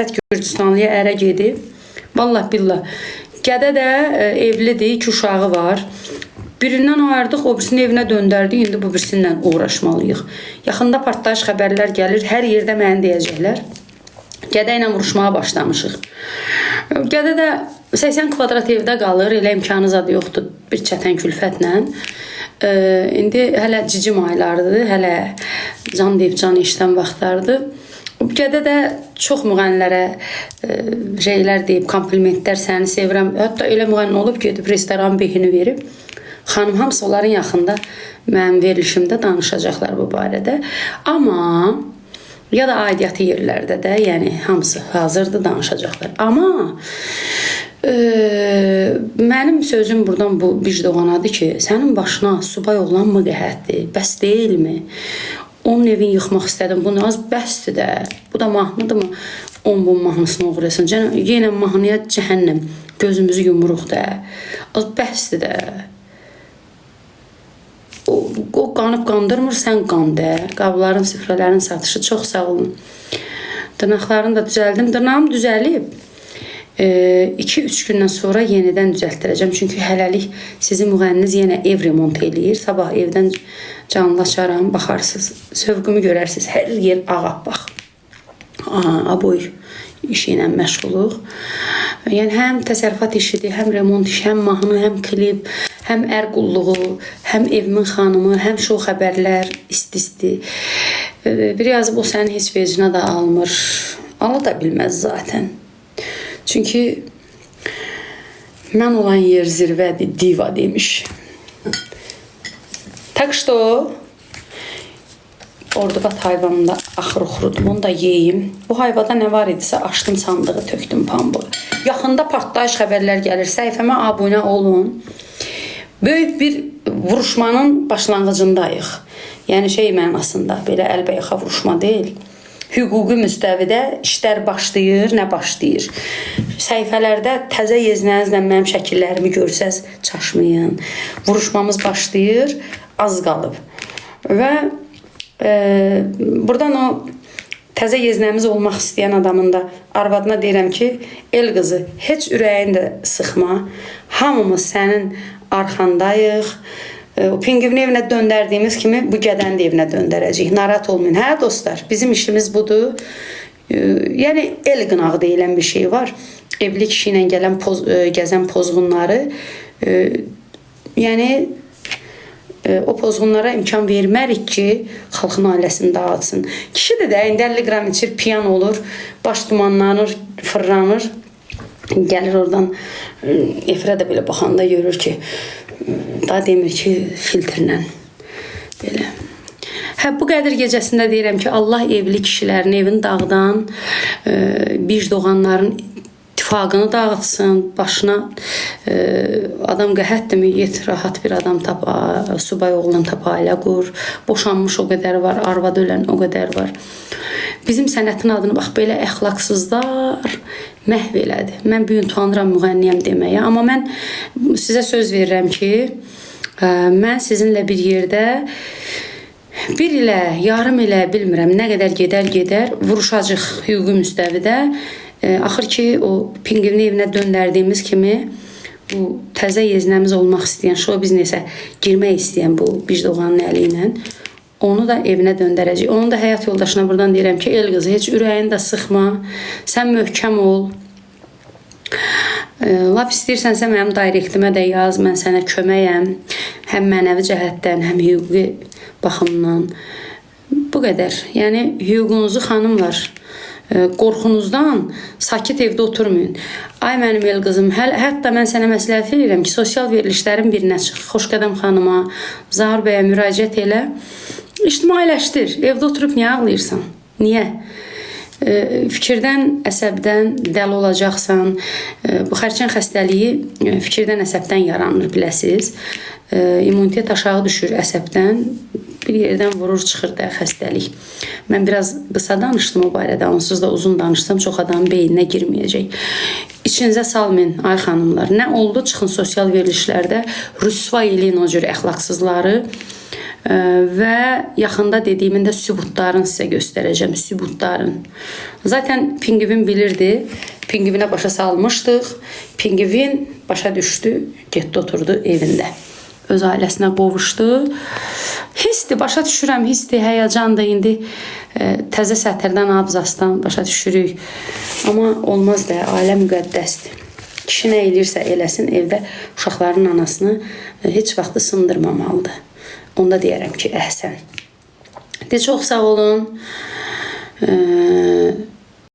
Ziyafət Gürcüstanlıya ərə gedib. Vallah billah. Gədə də evlidir, iki uşağı var. Birindən ayırdıq, o birisini evinə döndərdik. İndi bu birisindən uğraşmalıyıq. Yaxında partlayış xəbərlər gəlir. Hər yerdə məni deyəcəklər. Gədə ilə vuruşmağa başlamışıq. Gədə də 80 kvadrat evdə qalır, elə imkanı zadı yoxdur bir çətən külfətlə. İndi hələ cicim aylarıdır, hələ can deyib can işlən vaxtlardır. Gədə də çox müğənnilərə şeylər deyib, komplimentlər, səni sevirəm. Hətta elə müğənni olub gedib restoran behini verib. Xanım hamısı onların yaxında mənim verilişimdə danışacaqlar bu barədə. Amma ya da aidiyyatı yerlərdə də, yəni hamısı hazırdır danışacaqlar. Amma mənim sözüm buradan bu Bicdoğanadır ki, sənin başına subay oğlan mı qəhətdir? Bəs deyilmi? Onun evini yıxmaq istədim. Bu az bəsdir də. Bu da mahnıdırmı? Onun bu mahnısını oğurlayasan. Yenə mahnıya cəhənnəm. Gözümüzü yumuruq da. Az bəsdir də. O qanıb qandırmır, sən qan də. Qabların, süfrələrin satışı, çox sağ olun. Dırnaqlarını da düzəldim. Dırnağım düzəlib. 2-3 gündən sonra yenidən düzəltdirəcəm. Çünki hələlik sizin müğənniniz yenə ev remont eləyir. Sabah evdən canlı açaram, baxarsınız. Sövqümü görərsiniz. Hər yer ağappaq. Aboy işi ilə məşğuluq. Yəni həm təsərrüfat işidir, həm remont işi, həm mahnı, həm klip, həm ər qulluğu, həm evimin xanımı, həm şou xəbərlər, isti-isti. Biri yazıb o səni heç vecinə də almır. Ala da bilməz zaten. Çünki mən olan yer zirvədir, diva demiş. Tak что Ordubat hayvanında axır oxurudum, onu da yeyim. Bu hayvada nə var idisə açdım sandığı, tökdüm pambığı. Yaxında partlayış xəbərlər gəlir. Səhifəmə abunə olun. Böyük bir vuruşmanın başlanğıcındayıq. Yəni şey mənasında, belə əlbəyaxa vuruşma deyil. Hüquqi müstəvidə işlər başlayır, nə başlayır. Səhifələrdə təzə yeznənizlə mənim şəkillərimi görsəz çaşmayın. Vuruşmamız başlayır, az qalıb. Və buradan o təzə yeznəmiz olmaq istəyən adamın da arvadına deyirəm ki, el qızı, heç ürəyini də sıxma. Hamımız sənin arxandayıq. O pingvini evinə döndərdiyimiz kimi bu gədəni də evinə döndərəcəyik. Narahat olmayın. Hə dostlar, bizim işimiz budur. Yəni el qınağı deyilən bir şey var. Evli kişi ilə gələn gəzən pozğunları, yəni o pozğunlara imkan vermərik ki, xalqın ailəsini dağıtsın. Kişi də indi 50 qram içir, piyan olur, baş dumanlanır, fırlanır. Gəlir oradan efirə də belə baxanda görür ki, daha demir ki, filtrlə belə. Hə, bu Qədir gecəsində deyirəm ki, Allah evli kişilərin evini dağıdan, bir doğanların ittifaqını dağıtsın, başına adam qəhətdirmi, get rahat bir adam tap, subay oğlan tap, ailə qur. Boşanmış o qədər var, arvad ölən o qədər var. Bizim sənətin adını bax belə əxlaqsızlar məhv elədi. Mən bu gün utanıram müğənniyəm deməyə, amma mən sizə söz verirəm ki, mən sizinlə bir yerdə bir ilə, yarım ilə bilmirəm nə qədər gedər vuruşacaq hüquqi müstəvidə. Axır ki o pingvini evinə döndərdiyimiz kimi bu təzə yeznəmiz olmaq istəyən, şou biznesə girmək istəyən bu Bicdoğanın əli ilə onu da evinə döndərəcək. Onun da həyat yoldaşına buradan deyirəm ki, el qızı, heç ürəyini də sıxma. Sən möhkəm ol. Lap istəyirsənsə mənim directimə də yaz, mən sənə köməyəm. Həm mənəvi cəhətdən, həm hüquqi baxımdan. Bu qədər. Yəni hüququnuzu xanımlar, qorxunuzdan sakit evdə oturmayın. Ay mənim el qızım, hətta mən sənə məsləhət edirəm ki, sosial verilişlərin birinə çıx. Xoşqədəm xanıma, Zaur bəyə müraciət elə. İctimailəşdir. Evdə oturub niyə ağlayırsan? Niyə? Fikirdən, əsəbdən dəli olacaqsan. Bu xərçəng xəstəliyi fikirdən, əsəbdən yaranır, biləsiz. İmmunitet aşağı düşür əsəbdən. Bir yerdən vurur, çıxır da xəstəlik. Mən biraz qısa danışdım o barədə. Onsuz da uzun danışsam çox adamın beyninə girməyəcək. İçinizə salmayın ay xanımlar. Nə oldu? Çıxın sosial verilişlərdə rüsva eləyin o cür əxlaqsızları. Və yaxında dediyimin də sübutlarını sizə göstərəcəm, sübutların. Zaten Pingvin bilirdi. Pingvinə başa salmışdıq. Pingvin başa düşdü, getdi oturdu evində. Öz ailəsinə qovuşdu. Hissdir, başa düşürəm, hissdir, həyəcandır indi. Təzə sətirdən, abzasdan başa düşürük. Amma olmaz da, ailə müqəddəsdir. Kişi nə eləyirsə eləsin, evdə uşaqların anasını heç vaxt sındırmamalıdır. Onda deyərəm ki, əhsən. De çox sağ olun.